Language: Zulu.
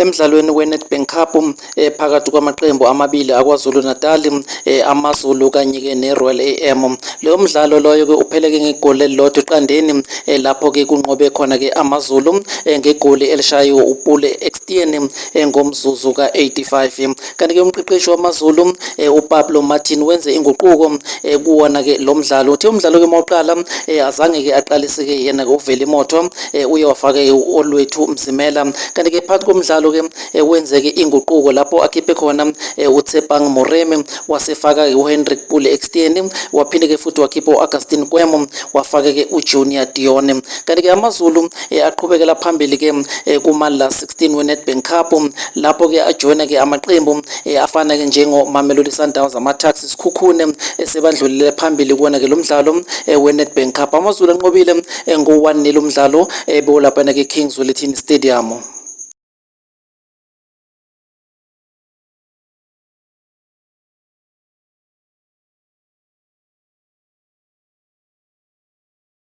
Emdlalweni weNedbank Cup phakathi kwamaqembu amabili aKwaZulu-Natal, AmaZulu kanye-ke neRoyal AM. Loyo mdlalo loyo-ke upheleke ngegoli elilodwa eqandeni, lapho-ke kunqobe khona-ke AmaZulu ngegoli elishaywe uPule Ekstein ngomzuzu ka-85. Kanti-ke umqeqeshi wamaZulu, uPablo Martin, wenze inguquko kuwona-ke lo mdlalo. Uthe umdlalo-ke mawuqala, azange-ke aqalise-ke yena-ke uVeli Mothwa, uye wafaka-ke u-Olwethu Mzimela. Kanti-ke phakathi komdlalo-ke wenzeke inguquko lapho akhiphe khona uTshepang Moremi, wasefaka-ke uHendrik Pule Ekstein, waphinde-ke futhi wakhipha u-Augustine Kwemo, wafaka-ke uJunior Dione. Kanti-ke AmaZulu aqhubekela phambili-ke kuma-last 16 we-Nedbank Cup, lapho-ke ajoyina-ke amaqembu afana-ke njengo-Mamelodi Sundowns, ama-Tuks, Sekhukhune, esebandlulele phambili kuwona-ke lo mdlalo we-Nedbank Cup. AmaZulu anqobile ngo-1-0 umdlalo bewulaphana-ke King Zwelithini Stadium.